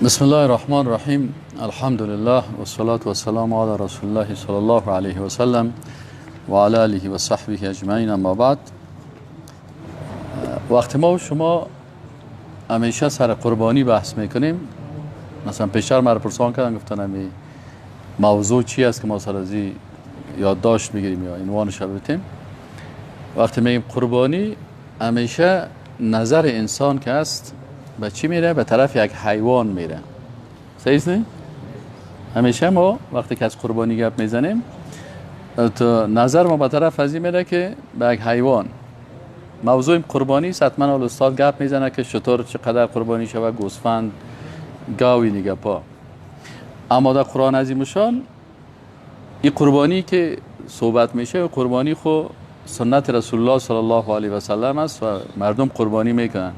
بسم الله الرحمن الرحیم. الحمد لله والصلاة والسلام علی رسول الله صلی الله علیه و سلم و علی آله و صحبه اجمعین. اما بعد، وقتی ما و شما همیشه سر قربانی بحث میکنیم، مثلا پیشتر مرا پرسان کردن، گفتن امی موضوع چی است که ما سر از یادداشت میگیریم یا عنوانش رو بتیم. وقتی میگیم قربانی، همیشه نظر انسان که است به چی میره؟ به طرف یک حیوان میره. صحیح است نه؟ همیشه ما وقتی که از قربانی گپ میزنیم، تو نظر ما به طرف از این میره که به یک حیوان. موضوع قربانی است، حتما استاد گپ میزنه که شتر چقدر قربانی شود، گوسفند، گاوی نگپا. اما در قرآن عظیم شان این قربانی که صحبت میشه، قربانی خو سنت رسول الله صلی الله علیه و سلم است و مردم قربانی میکنن.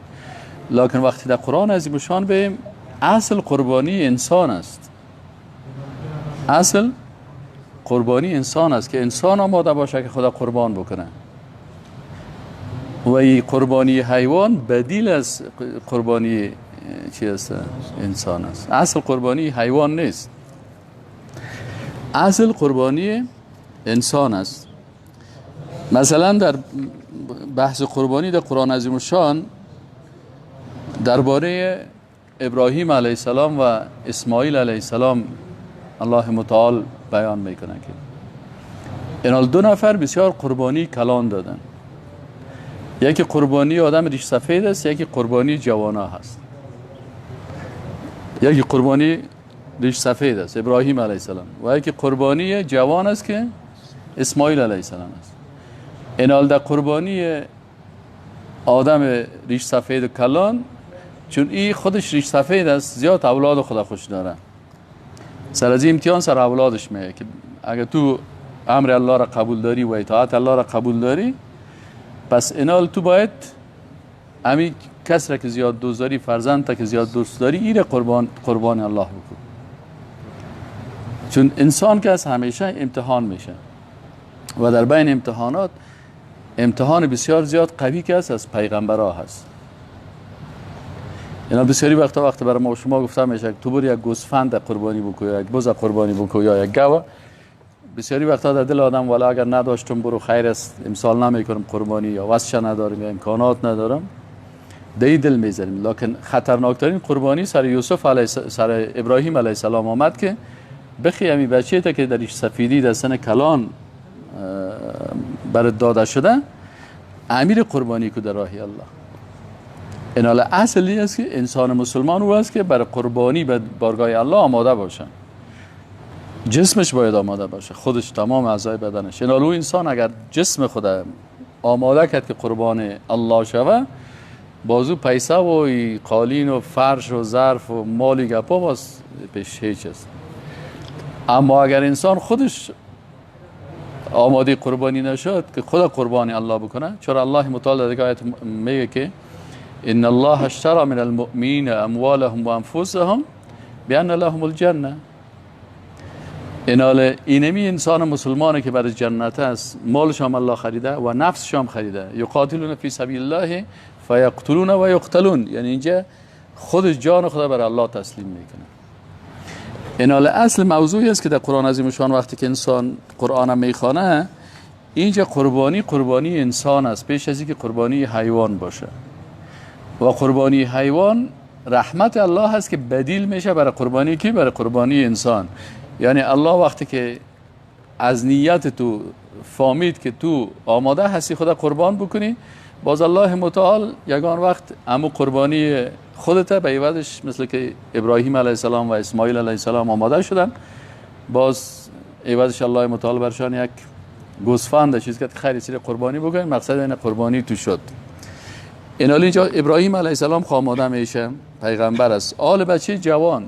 لکن وقتی در قرآن عظیم شان بیم، اصل قربانی انسان است. اصل قربانی انسان است که انسان آماده باشه که خدا قربان بکنه و این قربانی حیوان بدیل از قربانی چی است؟ انسان است. اصل قربانی حیوان نیست، اصل قربانی انسان است. مثلا در بحث قربانی در قرآن عظیم الشان درباره ابراهیم علیه السلام و اسماعیل علیه السلام الله متعال بیان میکنه که اینال دو نفر بسیار قربانی کلان دادن. یکی قربانی آدم ریش سفید است، یکی قربانی جوانا هست. یکی قربانی ریش سفید است، ابراهیم علیه السلام، و یکی قربانی جوان است که اسماعیل علیه السلام است. اینال در قربانی آدم ریش سفید و کلان، چون این خودش ریش سفید است، زیاد اولاد خدا خوش داره، سر از امتحان سر اولادش میه که اگر تو امر الله را قبول داری و اطاعت الله را قبول داری، پس اینال تو باید امی کس را که زیاد دوست داری، فرزند تا که زیاد دوست داری، ایره قربان الله بکن. چون انسان که از همیشه امتحان میشه و در بین امتحانات امتحان بسیار زیاد قوی که است از پیغمبرها هست. اینا بسیاری وقتا وقت برای ما و شما گفته میشه که تو برو یک گوسفند قربانی بکو یا یک بز قربانی بکو یا یک گاو، بسیاری وقتا در دل آدم والا اگر نداشتم برو خیر است، امسال نمیکنم قربانی یا وسش ندارم یا امکانات ندارم، دی دل میزنیم. لکن خطرناکترین قربانی سر یوسف علیه سر ابراهیم علیه السلام آمد که بخی امی بچه تا که درش سفیدی در سن کلان برات داده شده، امیر قربانی کو در راهی الله. این حال اصلی است که انسان مسلمان او است که برای قربانی به بارگاه الله آماده باشه. جسمش باید آماده باشه، خودش، تمام اعضای بدنش. این حال او انسان اگر جسم خود آماده کرد که قربان الله شوه، بازو پیسه و قالین و فرش و ظرف و مالی گپا باز پیش هیچ است. اما اگر انسان خودش آماده قربانی نشد که خدا قربانی الله بکنه، چرا الله متعال در دیگه آیت میگه که ان الله اشترى من المؤمنین اموالهم و انفسهم بان لهم الجنه. اینال اینمی انسان مسلمانه که برای جنت است، مالش هم الله خریده و نفسش هم خریده. یقاتلون فی سبیل الله فیقتلون و یقتلون، یعنی اینجا خود جان خدا برای الله تسلیم میکنه. اینال اصل موضوعی است که در قرآن عظیم شان وقتی که انسان قرآن میخوانه، اینجا قربانی قربانی انسان است پیش از اینکه قربانی حیوان باشه. و قربانی حیوان رحمت الله هست که بدیل میشه برای قربانی کی؟ برای قربانی انسان. یعنی الله وقتی که از نیت تو فامید که تو آماده هستی خدا قربان بکنی، باز الله متعال یگان وقت امو قربانی خودت به عوضش، مثل که ابراهیم علیه السلام و اسماعیل علیه السلام آماده شدن، باز عوضش الله متعال برشان یک گوسفند چیز که خیلی چیز قربانی بکنی، مقصد این قربانی تو شد. این اینجا ابراهیم علیه السلام آماده میشه، پیغمبر است. آل بچه جوان،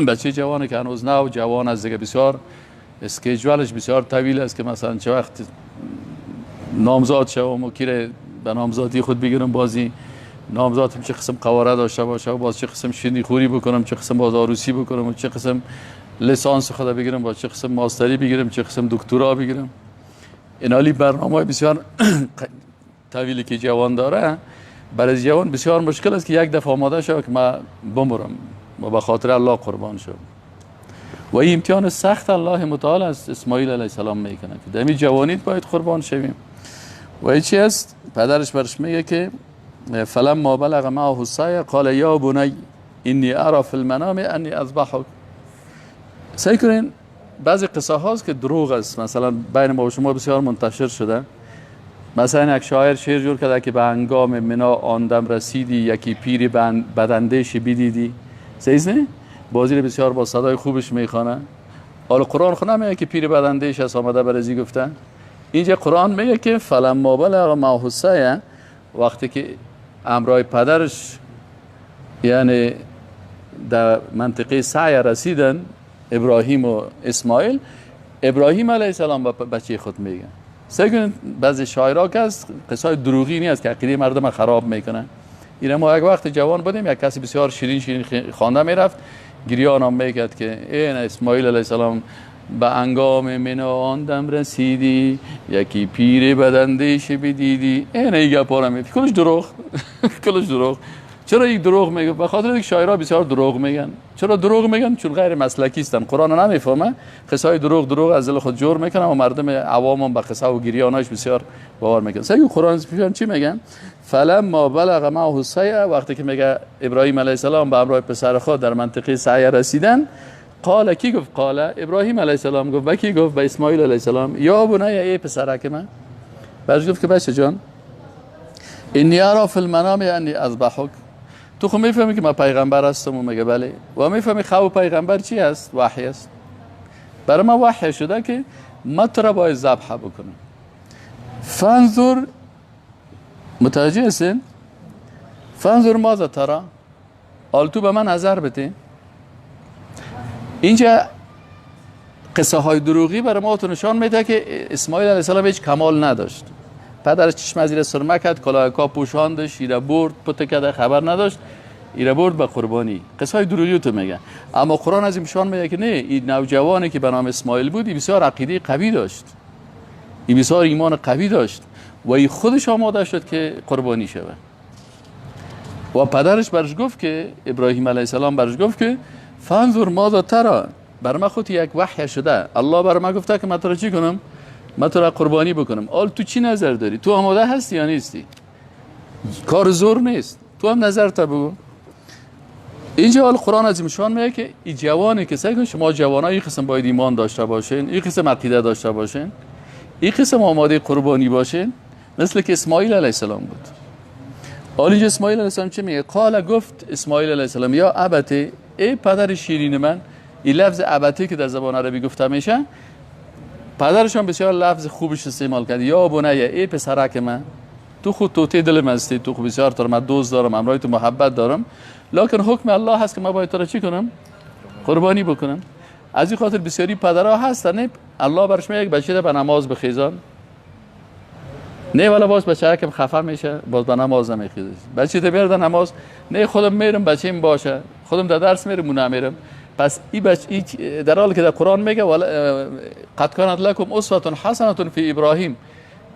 بچه جوانه که هنوز نو جوان است دیگه، بسیار schedule ش بسیار طویل است که مثلا چه وقت نامزاد شوم و کی به نامزادی خود بگیرم، بازی نامزادم چه قسم قواره داشته باشه و باز چه قسم شیرینی خوری بکنم، چه قسم باز عروسی بکنم و چه قسم لیسانس خود بگیرم، با چه قسم ماستری بگیرم، چه قسم دکترا بگیرم. این حالی برنامه بسیار طویلی که جوان داره. برای جوان بسیار مشکل است که یک دفعه آماده شود که من بمرم و به خاطر الله قربان شم. و این امتحان سخت الله متعال از اسماعیل علیه السلام میکنه که دمی جوانیت باید قربان شویم. و این چی است؟ پدرش برش میگه که فلما بلغ معه السعی قال یا بنی انی ارى فی المنام انی اذبحک. سعی کنین، بعضی قصه هاست که دروغ است، مثلا بین ما و شما بسیار منتشر شده. مثلا یک شاعر شعر جور کرده که به هنگام منا آندم رسیدی، یکی پیر بداندیش بدیدی. صحیح نه؟ بازی رو بسیار با صدای خوبش میخوانه. حالا قرآن خو نمیگه که پیر بداندیش است آمده برزی گفته. اینجا قرآن میگه که فلما بلغ معه السعی، وقتی که امرای پدرش یعنی در منطقه سعی رسیدن ابراهیم و اسماعیل، ابراهیم علیه السلام به بچه خود میگه. سعی کنید بعضی شاعرها که از قصای دروغی نیست که عقیده مردم خراب میکنن. اینا ما یک وقت جوان بودیم، یک کسی بسیار شیرین شیرین خوانده میرفت، گریان هم میکرد که این اسماعیل علیه السلام به انگام منا آندم رسیدی، یکی پیر بداندیش بدیدی. این ای گپا رو میگه، کلش دروغ. کلش دروغ. چرا یک دروغ میگه؟ به خاطر اینکه شاعرها بسیار دروغ میگن. چرا دروغ میگن؟ چون غیر مسلکی هستن، قرآن رو نمیفهمه، قصه دروغ دروغ از دل خود جور میکنن و مردم عوام هم به قصه و گریاناش بسیار باور میکنن. سعی قرآن چی میگن؟ فلما بلغ معه السعی، وقتی که میگه ابراهیم علیه السلام به همراه پسر خود در منطقه سعی رسیدن، قال، کی گفت؟ قال ابراهیم علیه السلام گفت. به کی گفت؟ به اسماعیل علیه السلام. یا بنی، ای پسرک من. بعدش گفت که بچه جان، انی ارى فی المنام انی اذبحک. تو خب میفهمی که من پیغمبر هستم؟ و میگه بله. و میفهمی خواب پیغمبر چی است؟ وحی است. برای من وحی شده که من تو را باید ذبح بکنم. فانظر، متوجه هستین؟ فانظر ماذا ترى، حال تو به من نظر بده. اینجا قصه های دروغی برای ما تو نشان میده که اسماعیل علیه السلام هیچ کمال نداشت. پدرش چشم از سرمه کرد، کلاهکا پوشاندش، ایره برد پت کرده، خبر نداشت، ایره برد به قربانی. قصه های دروغی تو میگه. اما قرآن از این نشان میده که نه، این نوجوانی که به نام اسماعیل بود، این بسیار عقیده قوی داشت، این بسیار ایمان قوی داشت و این خودش آماده شد که قربانی شود. و پدرش برش گفت که ابراهیم علیه السلام برش گفت که فانظر ماذا ترى، بر من خود یک وحی شده، الله بر من گفته که من تو را چی کنم؟ من تو را قربانی بکنم. آل تو چی نظر داری؟ تو آماده هستی یا نیستی؟ کار زور نیست، تو هم نظر تا بگو. اینجا حال قرآن از نشان میده که این جوانی که سعی کن شما جوانای این قسم باید ایمان داشته باشین، این قسم عقیده داشته باشین، این قسم آماده قربانی باشین، مثل که اسماعیل علیه السلام بود. حال اینجا اسماعیل علیه السلام چه میگه؟ قال، گفت اسماعیل علیه السلام یا ابته، ای پدر شیرین من. این لفظ ابته که در زبان عربی گفته میشه، پدرشان بسیار لفظ خوبش استعمال کرد. یا بنی، ای پسرک من، تو خود توته دل من هستی، تو خود بسیار تو من دوست دارم، همراه تو محبت دارم، لکن حکم الله هست که من باید تو را چی کنم؟ قربانی بکنم. از این خاطر بسیاری پدرها هستن، نه الله برش میگه بچه به نماز بخیزان، نه والا باز بچه که خفه میشه باز به نماز نمیخیزه. بچه ته بیار نماز، نه خودم میرم بچه‌م باشه، خودم در درس میرم و نمیرم. پس این بچه در حالی که در قرآن میگه قد کانت لکم اسوه حسنه فی ابراهیم،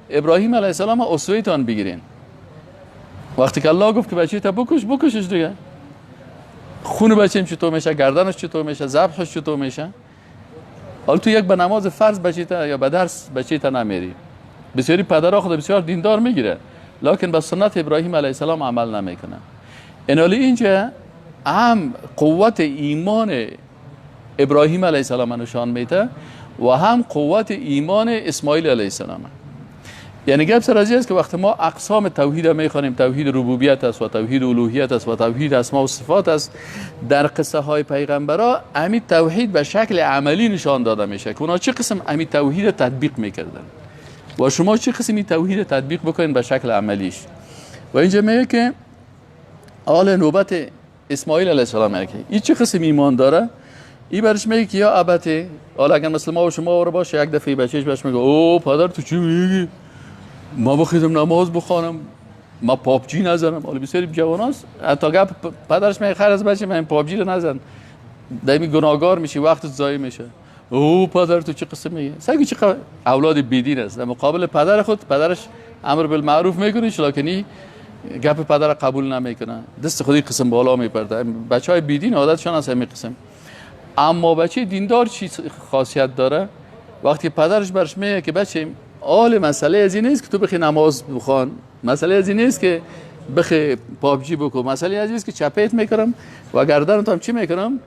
ابراهیم علیه السلام اسوه تان بگیرین. وقتی که الله گفت که بچه تا بکش، بکشش دیگه. خون بچه‌م چطور میشه، گردنش چطور میشه، ذبحش چطور میشه. حالا تو یک به نماز فرض بچه تا یا به درس بچه تا نمیری. بسیاری پدرها خود بسیار دیندار میگیره، لکن به سنت ابراهیم علیه السلام عمل نمیکنه. اینالی اینجا هم قوت ایمان ابراهیم علیه السلام نشان میده و هم قوت ایمان اسماعیل علیه السلام. یعنی گپ سر از است که وقتی ما اقسام توحید میخوانیم، توحید ربوبیت است و توحید الوهیت است و توحید اسما و صفات است، در قصه های پیغمبرا امی توحید به شکل عملی نشان داده میشه که اونا چه قسم امی توحید تطبیق میکردن و شما چه قسم این توحید تطبیق بکنین به شکل عملیش. و اینجا میگه که آل نوبت اسماعیل علیه السلام میگه این چه قسم ایمان داره. این برش میگه که یا ابته، حالا اگر مثل ما و شما رو باشه، یک دفعه بچهش بهش میگه او پدر تو چی میگی؟ ما بخیزم نماز بخوانم، ما پابجی نزنم. حالا بسیاری جواناست حتی گپ پدرش میگه خیر از بچه من پابجی رو نزن، دمی گناهگار میشی، وقت ضایع میشه. او پدر تو چه قسم میگه؟ سگی چه اولاد بیدین است. در مقابل پدر خود پدرش امر بالمعروف میکنه، لکنی گپ پدر قبول نمیکنه، دست خودی قسم بالا میپرده. بچهای بیدین عادتشان از همین قسم. اما بچه دیندار چی خاصیت داره؟ وقتی پدرش برش میگه که بچه آل مسئله از این نیست که تو بخی نماز بخوان، مسئله از این نیست که بخی پابجی بکن، مسئله از این نیست که چپیت میکنم و گردنت هم چی میکنم؟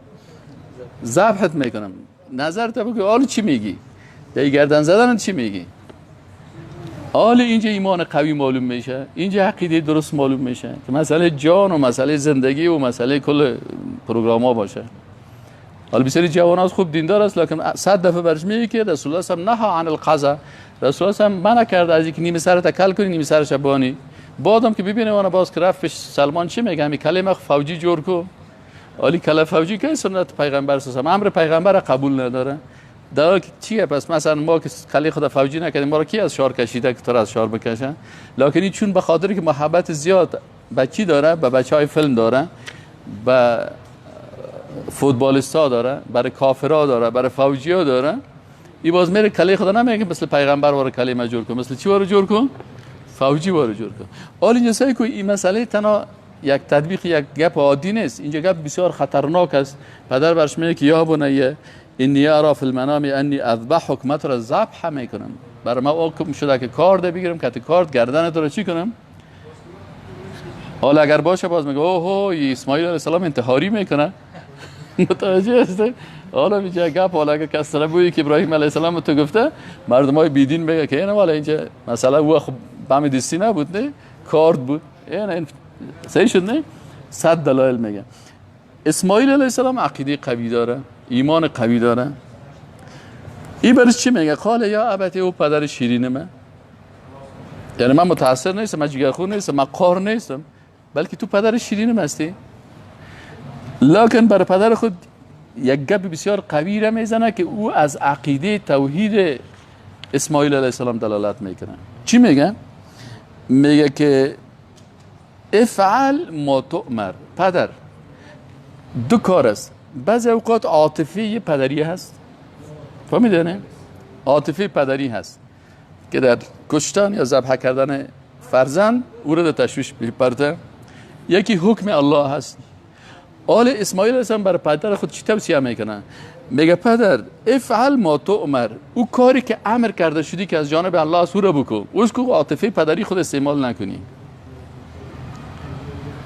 ذبحت میکنم. نظرت بگو آل چی میگی؟ در گردن زدن چی میگی؟ آل اینجا ایمان قوی معلوم میشه، اینجا عقیده درست معلوم میشه که مسئله جان و مسئله زندگی و مسئله کل پروگرام ها باشه. حالا بسیاری جوان ها خوب دیندار است، لکن 100 دفعه برش میگه که رسول الله صلی الله عن القضا، رسول الله منع کرده از اینکه نیمه سرت کل کنی نیمه سرش بانی. بعدم که ببینه اون باز که رفت پیش سلمان چی میگه؟ همین کلمه فوجی جور کو. علی کله فوجی که سنت پیغمبر صلی الله علیه و امر پیغمبر قبول نداره. در چیه پس؟ مثلا ما که کله خدا فوجی نکردیم، ما رو کی از شار کشیده که تو رو از شار بکشه؟ لکن این چون به خاطر که محبت زیاد بچی داره، به بچهای فیلم داره، به فوتبالیستا داره، برای کافرا داره، برای فوجیا داره، این باز میره کله خدا نمیگه مثل پیغمبر واره کله جور کن، مثل چی واره جور کن؟ فوجی واره جور کن. حالا اینجا سعی کن این مسئله تنها یک تطبیق یک گپ عادی نیست، اینجا گپ بسیار خطرناک است. پدر برش میگه که یا بنیه انی ارا فی المنام انی اذبحک، من تو را ذبح میکنم، برای ما حکم شده که کارد بگیرم که کارد گردن تو را چی کنم. حالا اگر باشه باز میگه اوه اسماعیل علیه السلام انتحاری میکنه. متوجه هستی؟ حالا میگه گپ، حالا اگر کس طرف بویی که ابراهیم علیه السلام تو گفته، مردم های بیدین بگه که اینه والا اینجا مثلا او خب بم دستی نبود، نه کارد بود، اینه صحیح شد نه؟ 100 دلایل میگه. اسماعیل علیه السلام عقیده قوی داره، ایمان قوی داره. این برش چی میگه؟ قال یا ابتی، او پدر شیرین من، یعنی من متاثر نیستم، من جگرخون نیستم، من قار نیستم، بلکه تو پدر شیرینم هستی. لکن بر پدر خود یک گپ بسیار قوی را میزنه که او از عقیده توحید اسماعیل علیه السلام دلالت میکنه. چی میگه؟ میگه که افعل ما تؤمر. پدر دو کار است، بعضی اوقات عاطفی پدری هست، فهمیده نه؟ عاطفی پدری هست که در کشتن یا ذبح کردن فرزند او را در تشویش میپرده. یکی حکم الله هست. آل اسماعیل علیه السلام برای پدر خود چی توصیه میکنه؟ میگه پدر افعل ما تؤمر، او کاری که امر کرده شدی که از جانب الله است او را بکن، اوش که عاطفه پدری خود استعمال نکنی.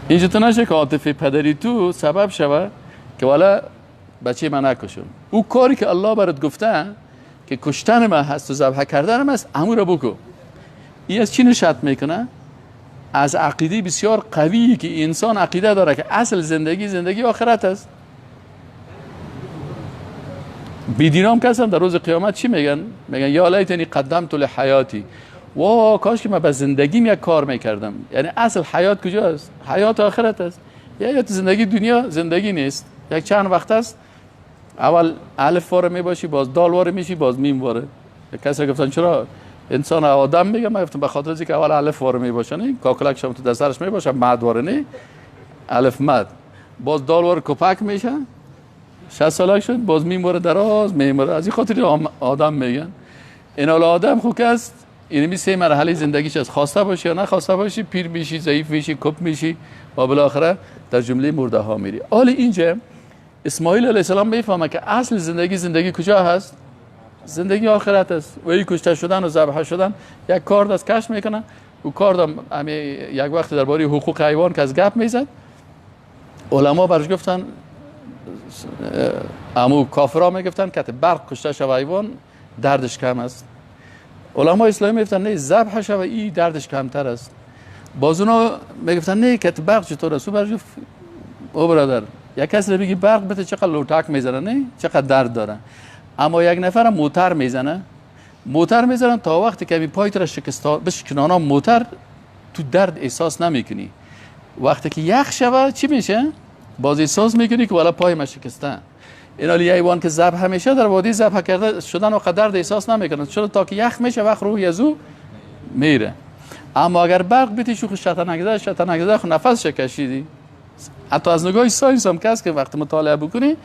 اینجا تو نشه که عاطفه پدری تو سبب شوه که والا بچه من نکشم. او کاری که الله برات گفته که کشتن من هست و ذبح کردن من است، امر را بکن. این از چی نشأت میکنه؟ از عقیده بسیار قوی که انسان عقیده داره که اصل زندگی زندگی آخرت است. بیدینام کسان در روز قیامت چی میگن؟ میگن یا لیتنی قدمت لحیاتی، وا کاش که من به زندگیم یک کار میکردم. یعنی اصل حیات کجاست؟ حیات آخرت است. یا زندگی دنیا زندگی نیست، یک چند وقت است. اول الف واره میباشی، باز دال واره میشی، باز میم واره. کسی گفتن چرا انسان آدم میگه؟ من گفتم به خاطر اینکه اول الف واره میباشه، نه کاکلک شم تو دستش میباشه، مد واره نه الف مد، باز دال واره کپک میشه 60 سالک شد، باز میم واره دراز میمره. از این خاطر آدم میگن. این حال آدم خو که است، اینمی سه مرحله زندگیش است، خواسته باشی یا نخواسته باشی پیر میشی، ضعیف میشی، کپ میشی و بالاخره در جمله مرده ها میری. حال اینجا اسماعیل علیه السلام میفهمه که اصل زندگی زندگی کجا هست؟ زندگی آخرت است. و این کشته شدن و ذبح شدن یک کارد از کش میکنه. او کارد هم یک وقت درباره حقوق حیوان که از گپ میزد، علما برش گفتن، امو کافرا میگفتن که برق کشته شو حیوان دردش کم است. علما اسلامی میگفتن نه ذبح شو این دردش کمتر است. باز اونا میگفتن نه که برق چطور است؟ او برش گفت او برادر، یک کسی بگی برق بده چقدر لوتک میزنه، نه چقدر درد داره. اما یک نفر موتر میزنه، موتر میزنن تا وقتی که پایت را شکستا بشکنانا موتر تو درد احساس نمیکنی. وقتی که یخ شوه چی میشه؟ باز احساس میکنی که والا پای ما شکسته. این حالی حیوان که ذبح میشه در وادی ذبح کرده شدن و درد احساس نمیکنه، چرا؟ تا که یخ میشه وقت روح از او میره. اما اگر برق بیتی شوخ شطنک زده خو نفس کشیدی. حتی از نگاه science هم کس که وقتی مطالعه بکنی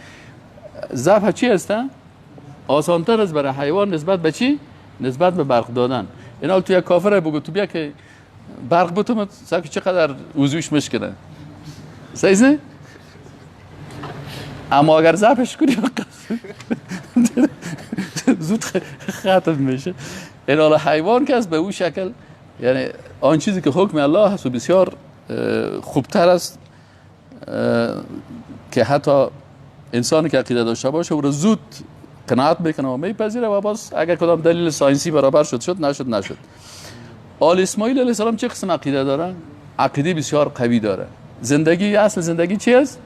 ذبح چی هست؟ آسانتر است برای حیوان نسبت به چی؟ نسبت به برق دادن. این حال تو یک کافر بگو تو بیا که برق بتومد ساکه چقدر وضوش مشکنه، صحیح نه؟ اما اگر ذبحش کنی زود ختم میشه. این حالا حیوان که است به او شکل، یعنی آن چیزی که حکم الله هست و بسیار خوبتر است که حتی انسانی که عقیده داشته باشه او رو زود قناعت میکنه و میپذیره و باز اگر کدام دلیل ساینسی برابر شد شد، نشد نشد. آل اسماعیل علیه السلام چه قسم عقیده داره؟ عقیده بسیار قوی داره. زندگی، اصل زندگی چی است؟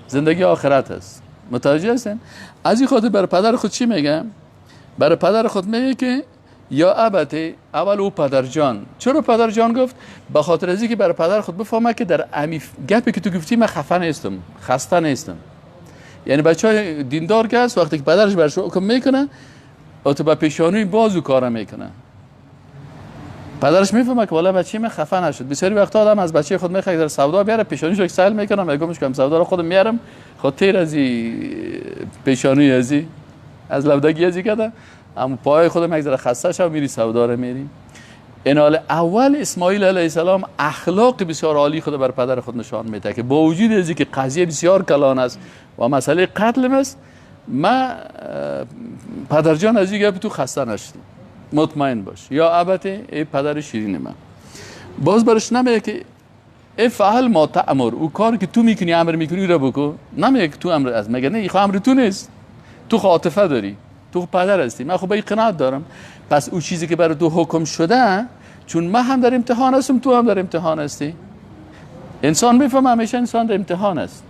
زندگی آخرت است. متوجه هستین؟ از این خاطر بر پدر خود چی میگه؟ برای پدر خود میگه که یا ابته، اول او پدر جان. چرا پدر جان گفت؟ به خاطر از اینکه برای پدر خود بفهمه که در امی گپی که تو گفتی من خفه نیستم، خسته نیستم. یعنی بچهای دیندار که هست وقتی که پدرش برش حکم میکنه تو با پیشانی باز او کار میکنه، پدرش میفهمه که والا بچه من خفه نشد. بسیاری وقتا آدم از بچه خود میخواد در سودا بیاره، پیشانیش رو سیل میکنه، میگمش که سودا رو خودم میارم، خود تیر از پیشانی ازی از لودگی ازی کده، اما پای خودم یک ذره خسته شو میری سودا رو میری. این حال اول اسماعیل علیه السلام اخلاق بسیار عالی خود بر پدر خود نشان میده که با وجود از اینکه قضیه بسیار کلان است و مسئله قتل است، ما پدر جان از این گپ تو خسته نشدی، مطمئن باش. یا ابته، ای پدر شیرین من. باز برش نمیگه که افعل ما تأمر، او کار که تو میکنی امر میکنی رو بکن. نمیگه که تو امر از، مگه نه این امر تو نیست، تو عاطفه داری، تو پدر هستی، من خب به این قناعت دارم. پس او چیزی که برای تو حکم شده، چون من هم در امتحان هستم تو هم در امتحان هستی. انسان میفهمه همیشه انسان در امتحان است.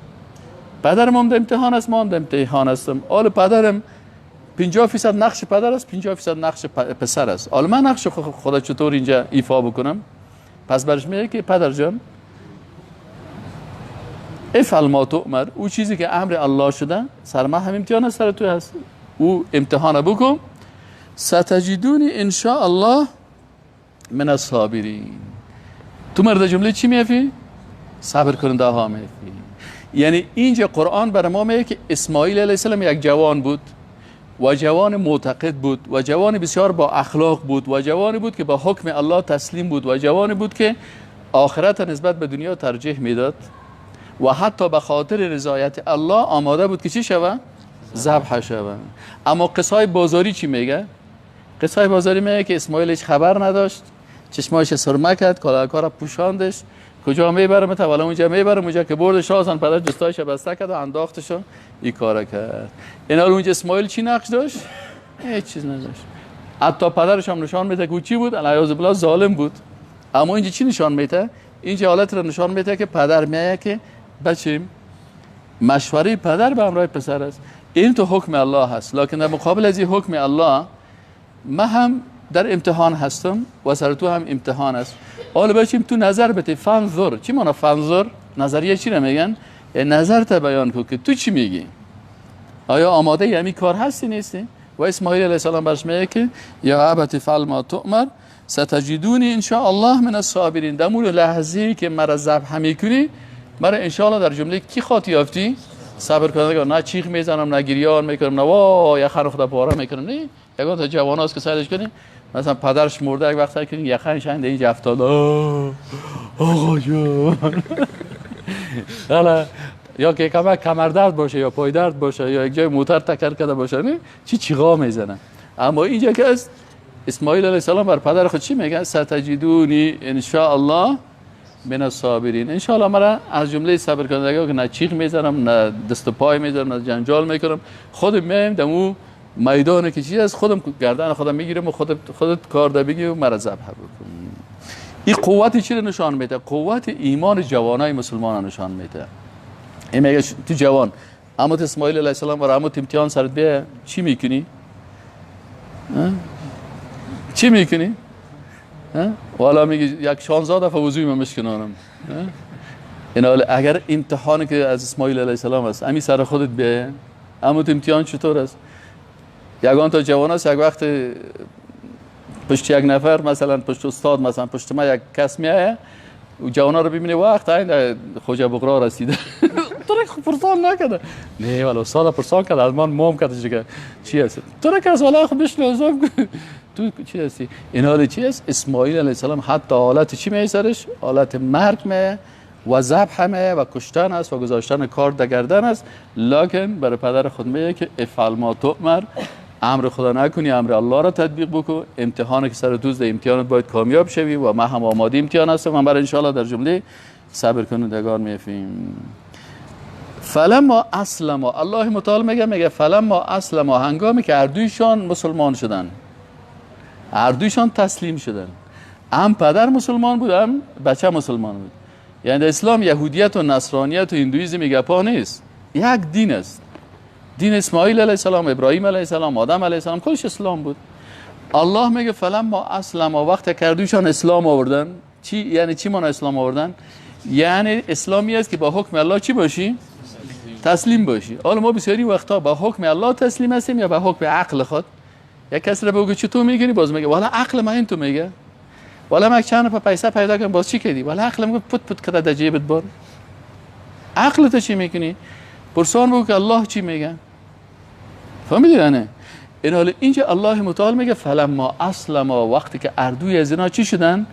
پدرم هم در امتحان است، ما هم در امتحان هستم. حال پدرم 50% نقش پدر است، 50% نقش پسر است. حالا من نقش خدا چطور اینجا ایفا بکنم؟ پس برش میگه که پدر جان افعل ما تؤمر، او چیزی که امر الله شده سر من هم امتحان است، سر تو هست، او امتحان بکن. ستجدونی ان شاء الله من الصابرین. تو مرد جمله چی میفی؟ صبر کننده ها میفی. یعنی اینجا قرآن برای ما میگه که اسماعیل علیه السلام یک جوان بود و جوان معتقد بود و جوان بسیار با اخلاق بود و جوانی بود که با حکم الله تسلیم بود و جوانی بود که آخرت نسبت به دنیا ترجیح میداد و حتی به خاطر رضایت الله آماده بود که چی شوه؟ ذبح شوه. اما قصای بازاری چی میگه؟ قصای بازاری میگه که اسماعیل هیچ خبر نداشت، چشمایش سرمه کرد، کالاکا را پوشاندش، کجا میبرم؟ تا والا اونجا میبرم، اونجا که بردش رازن پدر جستایش بسته کرد و انداختش این کارا کرد. اینا رو اونجا اسماعیل چی نقش داشت؟ هیچ چیز نداشت. حتی پدرش هم نشان میده که او چی بود؟ العیاذ بالله ظالم بود. اما اینجا چی نشان میده؟ اینجا حالت رو نشان میده که پدر میگه که بچیم مشوره پدر به همراه پسر است، این تو حکم الله هست، لکن در مقابل از این حکم الله من هم در امتحان هستم و سر تو هم امتحان است. حالا بچیم تو نظر بده، فانظر. چی معنی فانظر؟ نظریه چی رو میگن؟ نظر تا بیان کن که تو چی میگی، آیا آماده یعنی کار هستی نیستی؟ و اسماعیل علیه السلام برش میگه که یا ابت فعل ما تؤمر ستجدونی ان شاء الله من الصابرین. در مورد لحظه‌ای که مرا ذبح میکنی، مرا ان شاء الله در جمله کی خاطی یافتی؟ صبر کنندگان. نه چیخ میزنم، نه گریان میکنم، نه وای یخن خدا پاره میکنم. نه یگان تا جوان هاست که سرش کنیم مثلا پدرش مرده، یک وقت سر کنیم یخنش هنده اینجا افتاد، آقا جان حالا یا که کمر درد باشه یا پای درد باشه یا یک جای موتر تکر کرده باشه، نه چی چیغا میزنه. اما اینجا که است اسماعیل علیه السلام بر پدر خود چی میگه؟ ستجدونی ان شاء الله من الصابرین. ان شاء الله مرا از جمله صبر کنندگان که نه چیغ میزنم، نه دست و پای میزنم، نه جنجال میکنم، خودم میایم دمو میدان که چیز است، خودم گردن خودم میگیرم و خودت کار ده بگی و مرا ذبح بکن. این قوت چی رو نشان میده؟ قوت ایمان جوانای مسلمان نشان میده. این میگه تو جوان، اما تو اسماعیل علیه السلام و اما امتحان سرت بیا، چی میکنی؟ چی میکنی؟ والا میگه یک 16 دفعه وضوی من مشکنانم. این حال اگر امتحانی که از اسماعیل علیه السلام است امی سر خودت بیه، اما تو امتحان چطور است؟ یگان تا جوان است، یک وقت پشت یک نفر مثلا پشت استاد مثلا پشت ما یک کس میایه و جوانا رو ببینه وقت این خوجه بقرا رسیده تو رو پرسان نکرده، نه والا استاد پرسان کرد از من موم کرد چی هست تو رو کس والا خب بشنو تو چی هستی؟ این حال چی است؟ اسماعیل علیه السلام حتی حالت چی می سرش؟ حالت مرگ می و ذبح می و کشتن است و گذاشتن کار در گردن است، لکن برای پدر خود میگه که افعل ما تؤمر، امر خدا نکنی، امر الله را تطبیق بکن، امتحان که سر دوز امتحانت باید کامیاب شوی و من هم آماده امتحان هستم، من برای انشاءالله در جمله صبر کنندگان میفیم. فلما اسلم، الله متعال میگه فلما اسلم، هنگامی که هر دویشان مسلمان شدن، هر دویشان تسلیم شدن، هم پدر مسلمان بود هم بچه مسلمان بود. یعنی اسلام یهودیت و نصرانیت و هندویزم گپا نیست، یک دین است. دین اسماعیل علیه السلام، ابراهیم علیه السلام، آدم علیه السلام، کلش اسلام بود. الله میگه فلما اسلم، وقتی که هر دویشان اسلام آوردن، چی یعنی چی معنی اسلام آوردن؟ یعنی اسلامی است که با حکم الله چی باشی؟ تسلیم باشی. حالا ما بسیاری وقتا با حکم الله تسلیم هستیم یا با حکم عقل خود. یک کسی رو بگو چطور میگی، باز میگه والا عقل من این تو میگه، والا من چند تا پیسه پیدا کردم باز چی کردی؟ والا عقل میگه پت پت کده در جیبت بار. عقل تو چی میکنی؟ پرسان بگو که الله چی میگه. فهمیدی نه؟ این حال اینجا الله متعال میگه فلما اسلم، وقتی که اردوی از اینا چی شدن؟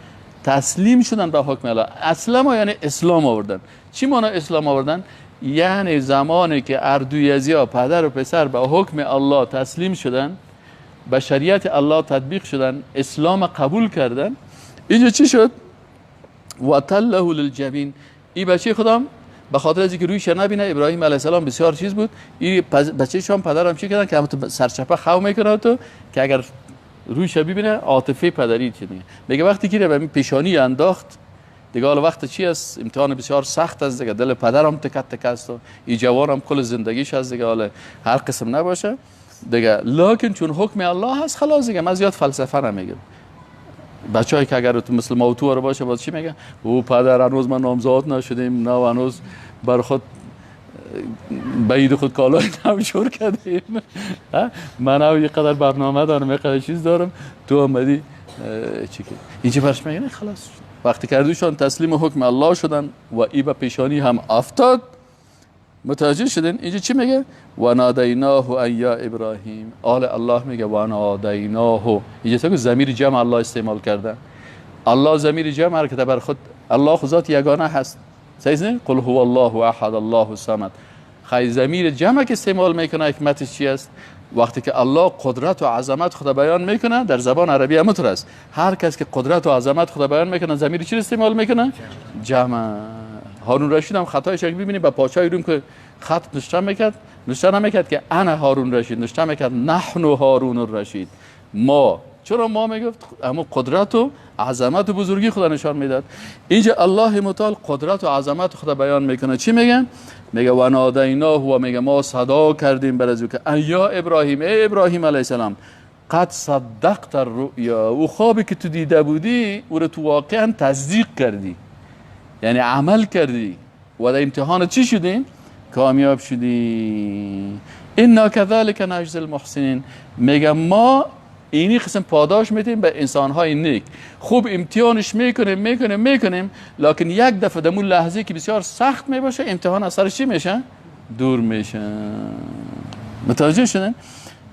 تسلیم شدن به حکم الله. اسلم یعنی اسلام آوردن. چی معنی اسلام آوردن؟ یعنی زمانی که اردوی از یا پدر و پسر به حکم الله تسلیم شدن، به شریعت الله تطبیق شدن، اسلام قبول کردن، اینجا چی شد؟ و تله للجبین. این بچه خودم به خاطر از اینکه رویش نبینه، ابراهیم علیه السلام بسیار چیز بود، این بچه‌شان پدرم چی کردن که هم تو سرچپه خو میکنه تو که اگر رویش ببینه عاطفه پدری چی میگه. میگه وقتی که به پیشانی انداخت دیگه، حالا وقت چی است؟ امتحان بسیار سخت است دیگه، دل پدرم تکت تک است و این جوانم کل زندگیش است دیگه، حالا هر قسم نباشه دیگه، لکن چون حکم الله هست خلاص دیگه، من زیاد فلسفه نمیگم. بچه‌ای که اگر تو مثل ما و تو رو باشه باز چی میگه؟ او پدر هنوز من نامزاد نشدیم، نه هنوز بر خود بعید خود کالای نمشور کردیم، من هم یه قدر برنامه دارم، یه قدر چیز دارم، تو آمدی چی که اینجا برش میگه خلاص. وقتی کردوشان تسلیم حکم الله شدن و ای به پیشانی هم افتاد، متوجه شدن اینجا چی میگه؟ و نادیناه ان یا ابراهیم. آل الله میگه و نادیناه، اینجا تو ضمیر جمع الله استعمال کرده. الله ضمیر جمع هر که بر خود الله ذات یگانه هست، صحیح نه؟ قل هو الله احد الله الصمد. خی ضمیر جمع که استعمال میکنه حکمتش چی است؟ وقتی که الله قدرت و عظمت خود بیان میکنه در زبان عربی هم است، هر کس که قدرت و عظمت خود بیان میکنه ضمیر چی استعمال میکنه؟ جمع. هارون رشید هم خطایش اگه ببینی با پادشاه روم که خط نشته میکرد، نشته نمیکرد که انا هارون رشید، نشته میکرد نحن هارون الرشید. ما چرا ما میگفت؟ اما قدرت و عظمت و بزرگی خدا نشان میداد. اینجا الله متعال قدرت و عظمت خدا بیان میکنه. چی میگه؟ میگه و نادیناه، و میگه ما صدا کردیم بر از او که یا ابراهیم، ای ابراهیم علیه السلام، قد صدقت الرؤیا، او خوابی که تو دیده بودی او رو تو واقعا تصدیق کردی، یعنی عمل کردی و در امتحان چی شدی؟ کامیاب شدی. انا كذلك نجزی المحسنین. میگه ما اینی قسم پاداش میدیم به انسانهای نیک. خوب امتحانش میکنیم میکنیم میکنیم، لکن یک دفعه در اون لحظه که بسیار سخت میباشه امتحان از سرش چی میشه؟ دور میشه. متوجه شدن؟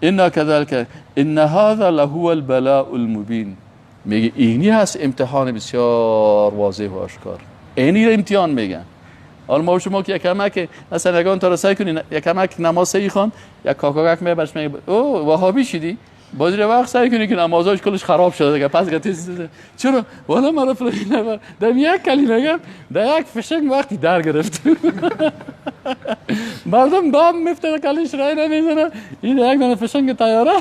انا كذلك ان هذا لهو البلاء المبین. میگه اینی هست امتحان بسیار واضح و آشکار. اینی رو امتحان میگن. حالا ما شما که یکمک مثلا یگان تا رو سعی کنین یکمک نماز سعی خوان، یک کاکاک میبرش میگه او وهابی شدی، باز یه وقت سعی کنی که نمازاش کلش خراب شده دیگه، پس گفتی چرا والا مرا فلان نفر دم یک کلمه گفت در یک فشنگ وقتی در گرفت. مردم دام میفته کلش رای نمیزنه، این یک دانه فشنگ طیاره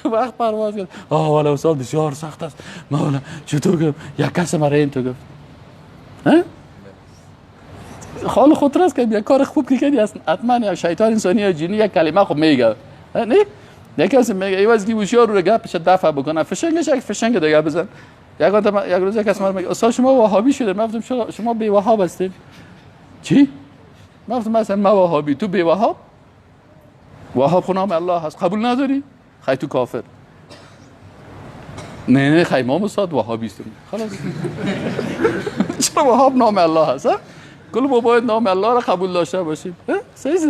وقت پرواز کرد. آه والا استاد بسیار سخت است، ما والا چطور گفت یک کس مرا این تو گفت ها خال خود راست که یک کار خوب که کردی اصلا حتما یا شیطان انسانی یا جنی یک کلمه خوب میگه، نه یک کسی میگه ای واسه هوشیار رو گپش دفع بکنه فشنگش یک فشنگ دیگه بزن. یک روز یک کس میگه استاد شما وهابی شده، من گفتم شما بی وهاب هستید. چی؟ من گفتم مثلا ما وهابی، تو بی وهاب؟ وهاب خو نام الله هست، قبول نداری؟ خی تو کافر. نه نه خی ما استاد وهابی هستیم خلاص. چرا وهاب نام الله هست؟ کل ما باید نام الله را قبول داشته باشیم. صحیح است؟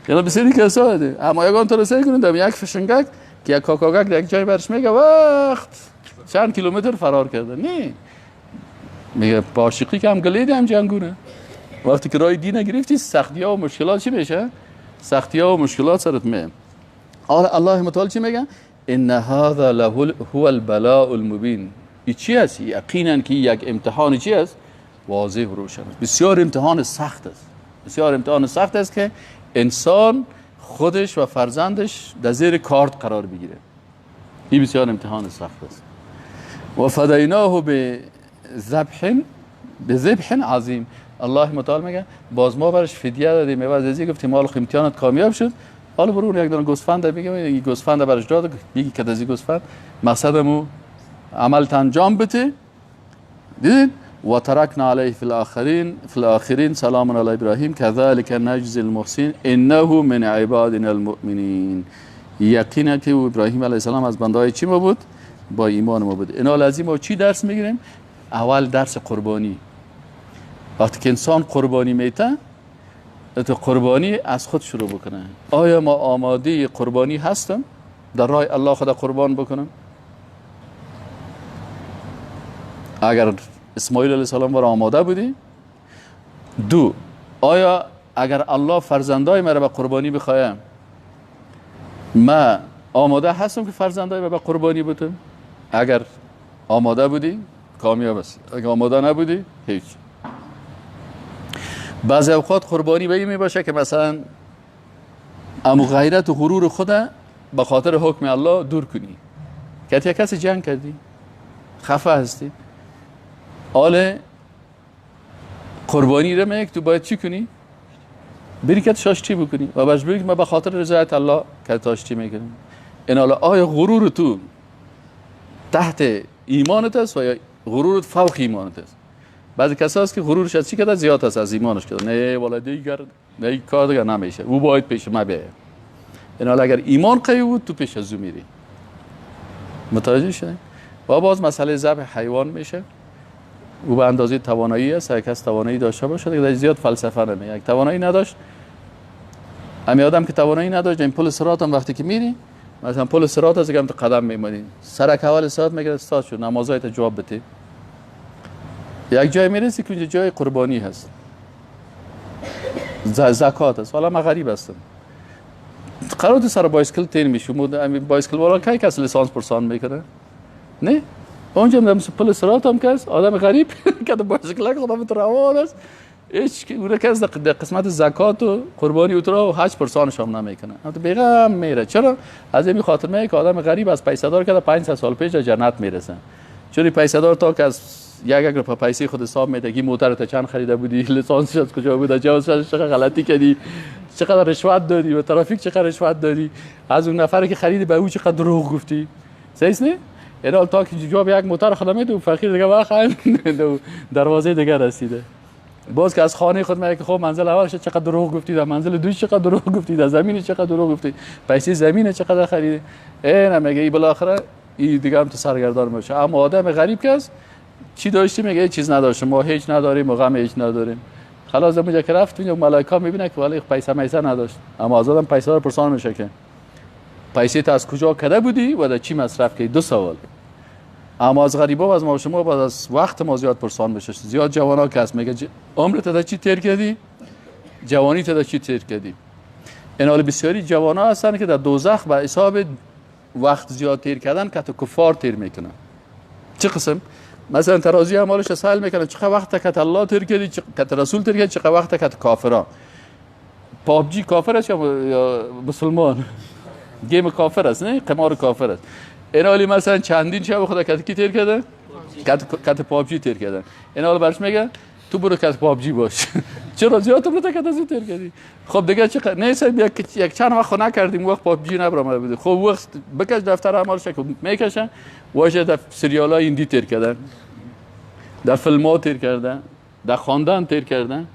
یعنی بسیاری کسا هستی اما یگان تو رو سعی کنید یک فشنگک که یک کاکاگک یک جای برش میگه وقت چند کیلومتر فرار کرده. نه، میگه با عاشقی که هم گلیدی هم جنگونه. وقتی که راه دین گرفتی سختی ها و مشکلات چی میشه؟ سختی ها و مشکلات سرت میه. الله متعال چی میگه؟ ان هذا له هو البلاء المبین. این چی است؟ یقینا که یک امتحان چی است؟ واضح و روشن است. بسیار امتحان سخت است. بسیار امتحان سخت است که انسان خودش و فرزندش در زیر کارت قرار بگیره. این بسیار امتحان سخت است. و فدیناه بذبح عظیم. الله متعال میگه باز ما برش فدیه دادیم، بعد از این گفتیم مال امتحانات کامیاب شد، حالا برو یک دونه گوسفند میگه، این گوسفند برش داد، میگه که از این گوسفند مقصدمو عمل انجام بده. دیدید؟ و ترکنا علیه فی الاخرین سلام علی ابراهیم كذلك نجزی المحسنین انه من عبادنا المؤمنین. یقینا که ابراهیم علیه السلام از بندهای چی ما بود؟ با ایمان ما بود. اینا لازم ما چی درس میگیریم؟ اول درس قربانی. وقتی که انسان قربانی میته، تو قربانی از خود شروع بکنه. آیا ما آماده قربانی هستم؟ در راه الله خدا قربان بکنم؟ اگر اسماعیل علیه السلام برای آماده بودی؟ دو، آیا اگر الله فرزندای مرا به قربانی بخوایم، ما آماده هستم که فرزندای مرا به قربانی بتم؟ اگر آماده بودی کامیاب است، اگر آماده نبودی هیچ. بعضی اوقات قربانی به این می باشه که مثلا امو غیرت و غرور خود به خاطر حکم الله دور کنی. که یک کسی جنگ کردی، خفه هستی، آله قربانی رو میگه تو باید چی کنی؟ بری که شاشتی بکنی و باش بگی ما به خاطر رضایت الله که تاشتی میکنیم. این حالا آیا غرور تو تحت ایمانت است و یا غرورت فوق ایمانت است؟ بعضی کسا هست که غرورش از چی کده زیاد است از ایمانش کده، نه والا دیگر نه کار دیگر نمیشه، او باید پیش ما بیه. این حالا اگر ایمان قوی بود تو پیش از او میری. متوجه شدی؟ و باز مسئله ذبح حیوان میشه، او به اندازه توانایی است. اگه کس توانایی داشته باشه دیگه زیاد فلسفه نمیگه. اگه توانایی نداشت، امی آدم که توانایی نداشت، این پل صراط هم وقتی که میری، مثلا پل صراط از تو قدم میمانی، سرک اول صراط میگه استاد شد نمازایت جواب بده. یک جای میرسی که اونجا جای قربانی هست، زکات است. حالا من غریب هستم، قرار تو سر بایسکل تیر میشم، بایسکل والا کی کس لیسانس پرسان میکنه؟ نه، اونجا هم پل صراط هم کس آدم غریب که بایسکل خدا تو روان است، هیچ اون کس در قسمت زکات و قربانی اترا و حج پرسانش هم نمیکنه، تو بیغم میره. چرا؟ از این خاطر میگه که آدم غریب از پیسه دار که 500 سال پیش جنت میرسه. چون پیسه دار تا که از یک رو پیسه خود حساب میده که موتر تا چند خریده بودی، لیسانسش از کجا بود، جوازش چقدر غلطی کردی، چقدر رشوت دادی، به ترافیک چقدر رشوت دادی، از اون نفری که خریدی به او چقدر دروغ گفتی. صحیح نه؟ اینا تا که جواب یک موتر خود میده و فقیر دیگه وقت دروازه دیگه رسیده. باز که از خانه خود میگه که خب منزل اولش چقدر دروغ گفتی، در منزل دوش چقدر دروغ گفتی، در زمین چقدر دروغ گفتی، پیسه زمین چقدر خریدی. اینا میگه ای بالاخره این دیگه هم تو سرگردان میشه. اما آدم غریب که است چی داشتی؟ میگه چیز نداشتم، ما هیچ نداریم و غم هیچ نداریم. خلاص اونجا که رفت اونجا ملائکه میبینه که ولی پیسه میسه نداشت، اما از آدم پیسه رو پرسان میشه که پیسه تا از کجا کده بودی و در چی مصرف کردی؟ دو سوال. اما از غریبا و از ما شما بعد از وقت ما زیاد پرسان میشه. زیاد جوانا که هست میگه عمرت تا چی تیر کردی، جوانی تا چی تیر کردی. این حال بسیاری جوانا هستن که در دوزخ به حساب وقت زیاد تیر کردن که تو کفار تیر میکنن. چه قسم؟ مثلا ترازی اعمالش سهل میکنه، چقدر وقت که الله تیر کردی، که رسول تیر کردی، چقدر وقت که کافرا. PUBG کافر است یا مسلمان؟ game کافر است، نه قمار کافر است. این حالی مثلا چندین شب خدا کت کی تیر کرده؟ کت PUBG تیر کردن. این حال برش میگه تو برو کت PUBG باش. چرا زیاد تو برو کت از تیر کردی؟ خب دیگه چه نه یک چند وقت نکردیم، وقت PUBG نبرآمده بود. خب وقت بکش دفتر اعمالش که میکشن واژه در سریال های هندی تیر کردن، در فیلم ها تیر کردن، در خواندن تیر کردن.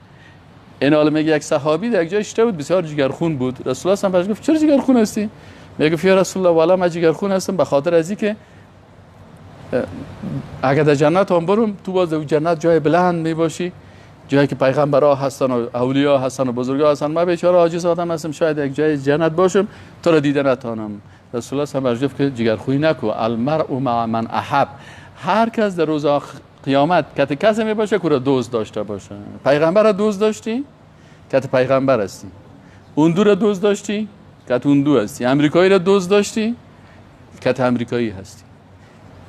این حال میگه یک صحابی در یک جای شته بود، بسیار جگرخون بود. رسول الله بهش گفت چرا جگرخون هستی؟ میگه یا رسول الله والا من جگرخون هستم به خاطر از اینکه اگر در جنت هم برم تو باز در جنت جای بلند میباشی، جایی که پیغمبرها هستن و اولیا هستن و بزرگا هستن، ما بیچاره عاجز آدم هستم، شاید یک جای جنت باشم تو را دیده نتانم. رسول الله صلی الله علیه و که جگرخویی نکو، المرء مع من احب، هر کس در روز قیامت کت کسی می باشه که را دوست داشته باشه. پیغمبر را دوست داشتی کت پیغمبر هستی، اون را دوست داشتی کت اون دو هستی، امریکایی را دوست داشتی کت امریکایی هستی.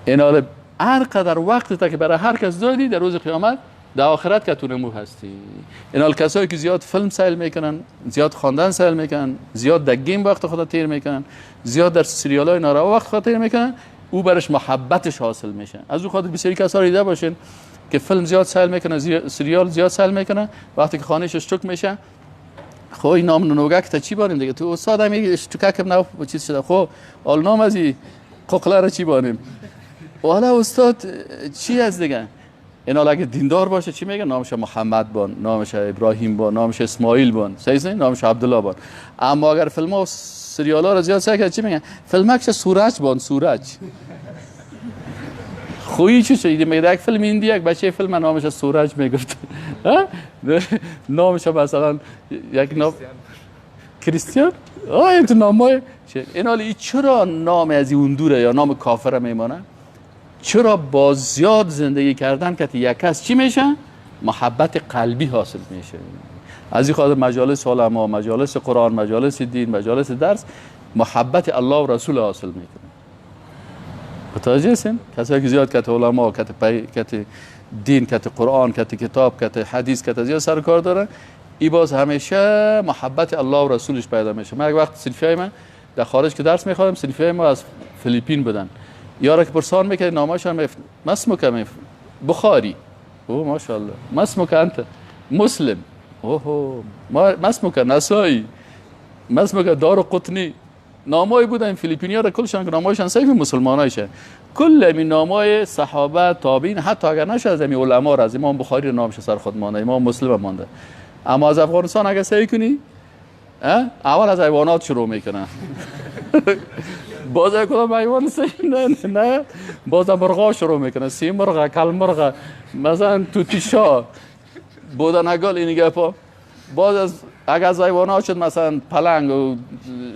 این حال هر قدر وقت تا که برای هر کس دادی در روز قیامت در آخرت که تو نمو هستی. این حال کسایی که زیاد فیلم سیل میکنن، زیاد خواندن سیل میکنن، زیاد در game وقت خود تیر میکنن، زیاد در سریال های ناروا وقت خود تیر میکنن، او برش محبتش حاصل میشه. از او خاطر بسیاری کسا دیده باشین که فیلم زیاد سیل میکنه، سریال زیاد سیل میکنه، وقتی که خانهش اشتک میشه، خب این نام نوگک تا چی بانیم دیگه، تو استاد هم اشتکک نو چیز شده، خب حال نام از این ققله را چی بانیم، حالا استاد چی از دیگه. این حالا اگه دیندار باشه چی میگه؟ نامش محمد بان، نامش ابراهیم بان، نامش اسماعیل بان، صحیح؟ نامش عبدالله بان. اما اگر فیلم ها و سریال ها را زیاد سعی کرد چی میگن؟ فیلمکش سورج بان، سورج. خویی چی شد؟ میگه یک فیلم هندی یک بچه فیلم نامش سورج میگفت، نامش مثلا یک نام کریستیان، این تو نامای این حالا چرا نام از اون دوره یا نام کافر میمانه؟ چرا با زیاد زندگی کردن که یک کس چی میشه؟ محبت قلبی حاصل میشه. از این خاطر مجالس علما، مجالس قرآن، مجالس دین، مجالس درس محبت الله و رسول حاصل میکنه. متوجه هستین؟ کسایی که زیاد کت علما، کت دین، کت قرآن، کت کتاب، کت حدیث، کت زیاد سر کار داره، ای باز همیشه محبت الله و رسولش پیدا میشه. من یک وقت صنفیای من در خارج که درس میخوادم، صنفیای ما از فیلیپین بودن، یارا که پرسان میکرد نامشان ما اسمک ما بخاری، او ماشاءالله، ما اسمک انت مسلم، اوه ما اسمک نسائی، ما اسمک دار قطنی، نامای بودن فیلیپینیا را کلشان که نامایشان صحیح مسلمانایشه، کل همین نامای صحابه تابعین، حتی اگر نشه از همین علما را، از امام بخاری نامش سر خود مانده، امام مسلم مانده. اما از افغانستان اگر سعی کنی اول از حیوانات شروع میکنه، باز کدام حیوان نه نه، باز مرغا شروع میکنه، سی مرغ، کل مرغ، مثلا توتیشا، بودنگال، این گپا. باز از اگر از حیوانات شد مثلا پلنگ و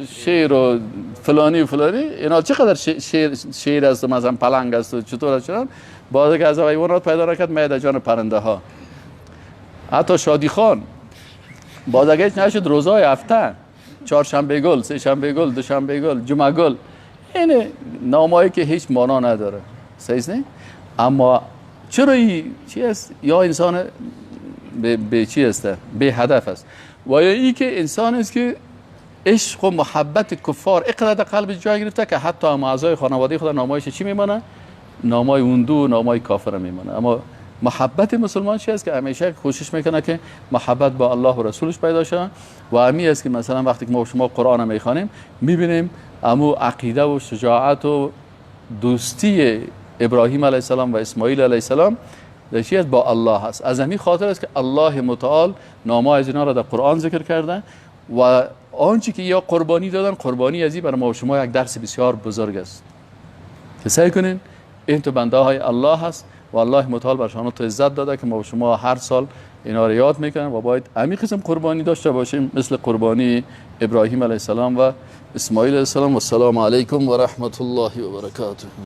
شیر و فلانی و فلانی، اینا چقدر شیر است و مثلا پلنگ است و چطور است چنان. باز اگر از حیوانات پیدا نکرد میاد جان پرنده ها، حتی شادی خان. باز اگر نشد روزای هفته، چهارشنبه گل، سه شنبه گل، دوشنبه گل، جمعه گل، اینه نامایی که هیچ معنا نداره، صحیح نه؟ اما چرا این چی است؟ یا انسان به چی است؟ به هدف است، و یا ای که انسان است که عشق و محبت کفار اقدر قلب جای گرفته که حتی اعضای خانواده خود نامایش چی میمانه؟ نامای اون دو، نامای کافر میمانه. اما محبت مسلمان چی است؟ که همیشه کوشش میکنه که محبت با الله و رسولش پیدا شه. و همی است که مثلا وقتی که ما شما قرآن میخوانیم میبینیم امو عقیده و شجاعت و دوستی ابراهیم علیه السلام و اسماعیل علیه السلام در چی است؟ با الله هست. از همین خاطر است که الله متعال نامای از اینا را در قرآن ذکر کرده و آنچه که یا قربانی دادن، قربانی از این برای ما و شما یک درس بسیار بزرگ است که سعی کنین این تو بنده های الله هست و الله متعال برشان تو عزت داده که ما و شما هر سال اینا رو یاد میکنن و باید همین قسم قربانی داشته باشیم مثل قربانی ابراهیم علیه السلام و اسماعیل علیه السلام. و السلام علیکم و رحمت الله و برکاته.